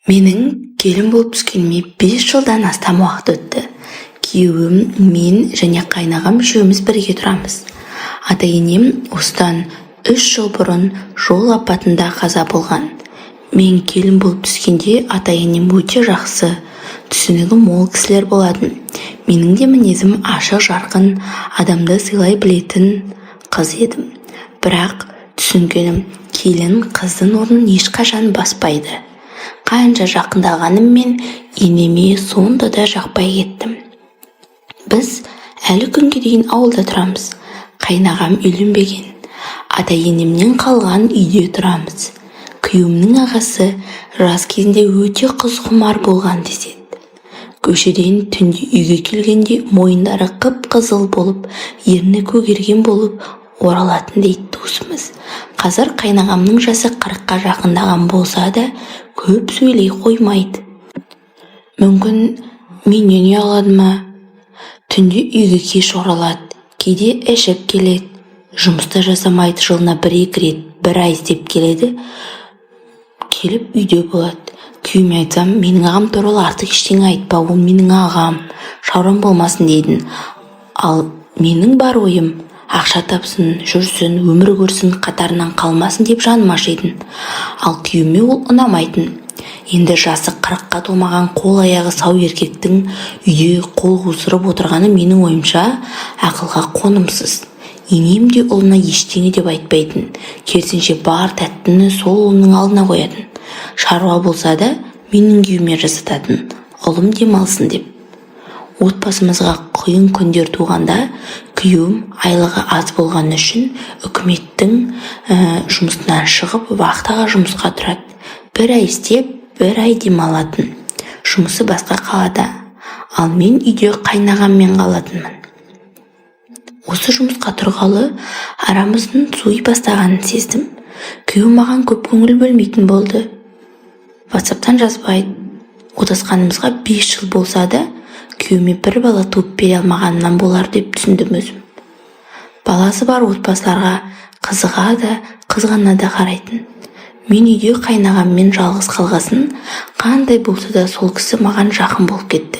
Менің келін болып түскеніме 5 жылдан астам уақыт өтті. Күйеуім, мен және қайынағам үшеуміз бірге тұрамыз. Ата-енем осыдан 3 жыл бұрын жол апатында қаза болған. Мен келін болып түскенде ата-енем өте жақсы, түсінігі мол кісілер болатын. Менің де мінезім ашық-жарқын, адамды сыйлай білетін қыз едім. Бірақ түсінгенім, келін қыздың орнын ешқашан баспайды. Қанша жақындағаныммен, енеме сонда да жақпай кеттім. Біз әлі күнге дейін ауылда тұрамыз. Қайынағам үйленбеген. Ата-енемнен қалған үйде тұрамыз. Күйеуімнің ағасы жас кезінде өте қызқұмар болған деседі. Көшеден түнде үйге келгенде мойындары қып-қызыл болып, ерні көгерген болып оралатын дейді туысымыз. Қазір қайынағамның жасы 40-қа жақындаған болса да, көп сөйлей қоймайды. Мүмкін, менен ұялады ма? Түнде үйге кеш оралады, кейде ішіп келеді. Жұмыс та жасамайды, жылына бір-екі рет, бір ай істеп келеді. Келіп үйде болады. Күйеуіме айтсам, менің ағам туралы артық ештеңе айтпа, ол менің ағам, шаруам болмасын дейтін. Ал менің бар ойым ақша тапсын, жүрсін, өмір көрсін, қатарынан қалмасын деп жаным ашитын. Ал күйеуіме ол ұнамайтын. Енді жасы 40-қа толмаған, қол-аяғы сау еркектің үйде қол қусырып отырғаны, менің ойымша, ақылға қонымсыз. Енем де ұлына ештеңе деп айтпайтын. Керісінше, бар тәттіні сол ұлының алдына қоятын. Шаруа болса да, менің күйеуіме жасататын, ұлым демалсын деп. Отбасымызға қиын күндер туғанда, күйеуім айлығы аз болғаны үшін үкіметтің жұмысынан шығып, вахтаға жұмысқа тұрады. Бір ай істеп, бір ай демалатын. Жұмысы басқа қалада. Ал мен үйде қайнағаммен қалатынмын. Осы жұмысқа тұрғалы арамыздың суи бастағанын сездім. Күйеуім маған көп көңіл бөлмейтін болды. Ватсаптан жазбайды. Отасқанымызға 5 жыл болса да, күйеуіме бір бала туып бере алмағанымнан болар деп түсіндім өзім. Баласы бар отбасыларға қызыға да, қызғана да қарайтын. Мен үйде қайнағаммен жалғыз қалғасын, қандай болса да сол кісі маған жақын болып кетті.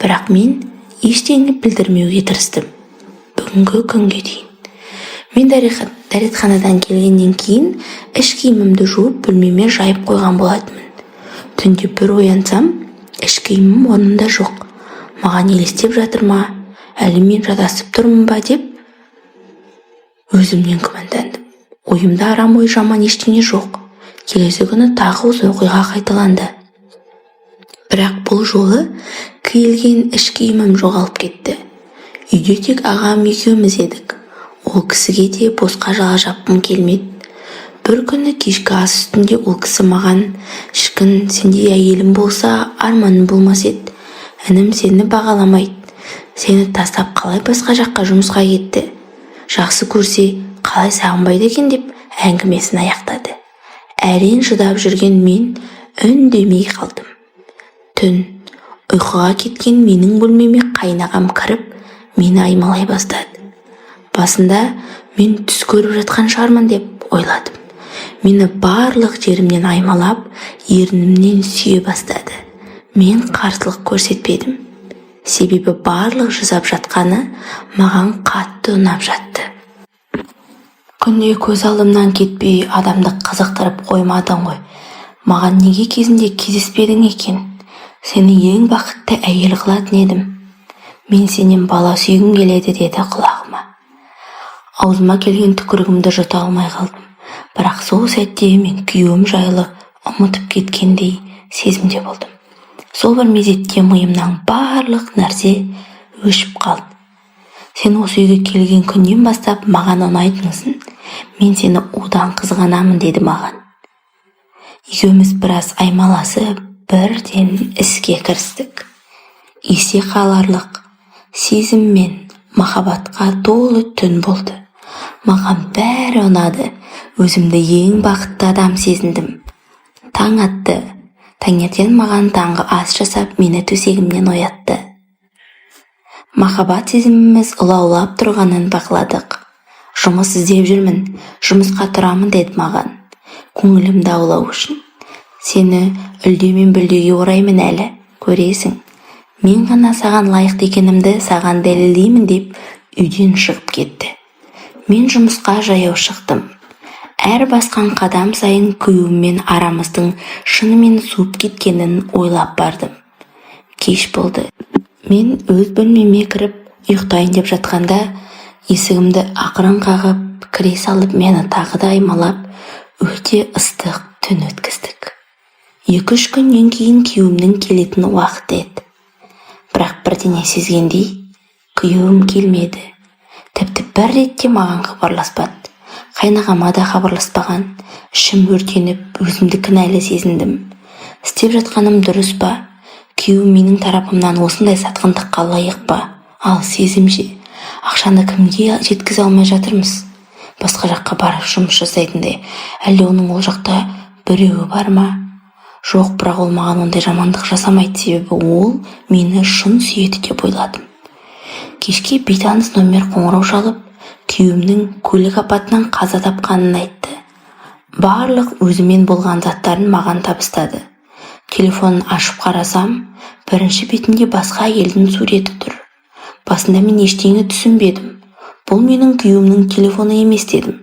Бірақ мен ештеңе білдірмеуге тырыстым. Бүгінгі күнге дейін. Мен дәретханадан келгеннен кейін іш киімімді жуып, бөлмеме жайып қойған болатынмын. Түнде бір оянсам, іш киімім орнында жоқ. Маған елестеп жатыр ма, әлі мен шатасып тұрмын ба деп өзімнен күмәндандым. Ойымда арам ой, жаман ештеңе жоқ. Келесі күні тағы осы оқиға қайталанды. Бірақ бұл жолы киілген іш киімім жоғалып кетті. Үйде тек ағам екеуміз едік. Ол кісіге де босқа жала жапқым келмеді. Бір күні кешкі ас үстінде ол кісі маған: «Шіркін, сендей әйелім болса, арманым болмас еді. Інім сені бағаламайды. Сені тастап қалай басқа жаққа жұмысқа кетті? Жақсы көрсе, қалай сағынбайды екен?» – деп әңгімесін аяқтады. Әрең шыдап жүрген мен үндемей қалдым. Түн ұйқыға кеткен менің бөлмеме қайнағам кіріп, мені аймалай бастады. Басында мен түс көріп жатқан шығармын деп ойладым. Мені барлық жерімнен аймалап, ернімнен сүйе бастады. Мен қарсылық көрсетпедім. Себебі барлық жасап жатқаны маған қатты ұнап жатты. «Күнде көз алдымнан кетпей, адамды қызықтырып қоймадың ғой. Маған неге кезінде кездеспедің екен? Сені ең бақытты әйел қылатын едім. Мен сенен бала сүйгім келеді», – деді құлағыма. Аузыма келген түкірігімді жұта алмай қалдым. Бірақ сол сәтте мен күйеуім жайлы ұмытып кеткендей сезімде болдым. Сол бір мезетте миымнан барлық нәрсе өшіп қалды. «Сен осы үйге келген күннен бастап маған ұнайтынсың. Мен сені одан қызғанамын», – деді маған. Екеуміз біраз аймаласып, бірден іске кірістік. Есте қаларлық сезім мен махаббатқа толы түн болды. Маған бәрі ұнады. Өзімді ең бақытты адам сезіндім. Таң атты. Таңертең маған таңғы ас жасап, мені төсегімнен оятты. Махаббат сезіміміз лаулап тұрғанын бақыладық. «Жұмыс іздеп жүрмін, жұмысқа тұрамын», – деді маған көңілімді аулау үшін. Сені үлде мен бүлдеге ораймын әлі, көресің. Мен ғана саған лайықты екенімді саған дәлелдеймін деп үйден шығып кетті. Мен жұмысқа жаяу шықтым. Әр басқан қадам сайын күйеуіммен арамыздың шынымен суып кеткенін ойлап бардым. Кеш болды. Мен өз бөлмеме кіріп ұйықтайын деп жатқанда, есігімді ақырын қағып, кіре салып мені тағы да аймалап, өте ыстық түн өткіздік. 2-3 күннен кейін күйеуімнің келетін уақыты еді. Бірақ бірдеңе сезгендей күйеуім келмеді. Тіпті бір ретте маған хабарласпады. Қайнағама да хабарласпаған. Ішім өртеніп, өзімді кінәлі сезіндім. Істеп жатқаным дұрыс па? Күйеуім менің тарапымнан осындай сатқындыққа лайық па? Ал сезім ше? Ақшаны кімге жеткізе алмай жатырмыз? Басқа жаққа барып жұмыс жасайтындай. Әлде оның ол жақта біреуі бар ма? Жоқ, бірақ ол маған ондай жамандық жасамайды, себебі ол мені шын сүйеді деп ойладым. Кешке бейтаныс номер қоңырау шалып, күйеуімнің көлік апатынан қаза тапқанын айтты. Барлық өзімен болған заттарын маған табыстады. Телефонын ашып қарасам, бірінші бетінде басқа әйелдің суреті тұр. Басында мен ештеңе түсінбедім. Бұл менің күйеуімнің телефоны емес дедім.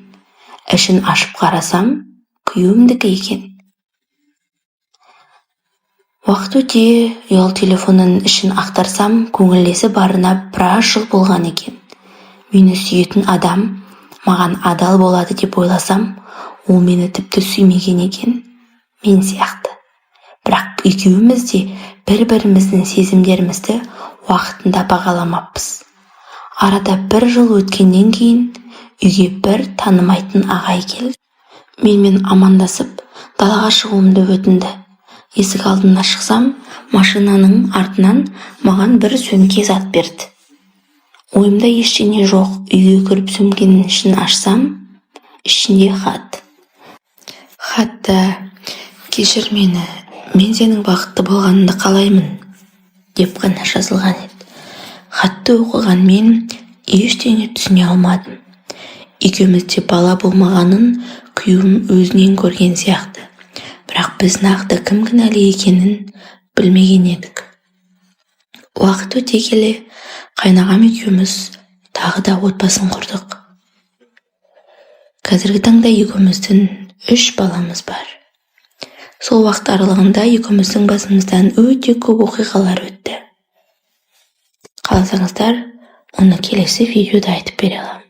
Ішін ашып қарасам, күйеуімдікі екен. Уақыт өте ұялы телефонның ішін ақтарсам, көңілдесі барына біраз жыл болған екен. Мені сүйетін адам маған адал болады деп ойласам, ол мені тіпті сүймеген екен. Мен сияқты. Бірақ екеуміз де бір-біріміздің сезімдерімізді уақытында бағаламаппыз. Арада бір жыл өткеннен кейін үйге бір танымайтын ағай келді. Менімен амандасып, далаға шығуымды өтінді. Есік алдына шықсам, машинаның артынан маған бір сөмке зат берді. Ойымда ештеңе жоқ, үйге кіріп сөмкенің ішін ашсам, ішінде хат. Хатта: «Кешір мені, мен сенің бақытты болғаныңды қалаймын» деп қана жазылған еді. Хатты оқыған мен ештеңе түсіне алмадым. Екеумізде бала болмағанын күйеуім өзінен көрген сияқты. Бірақ біз нақты кім кінәлі екенін білмеген едік. Уақыт өте келе қайнағам екеуміз тағы да отбасын құрдық. Қазіргі таңда екеуміздің 3 баламыз бар. Сол уақыт аралығында екеуміздің басымыздан өте көп оқиғалар өтті. Қаласаңыздар, оны келесі видеода айтып бере аламын.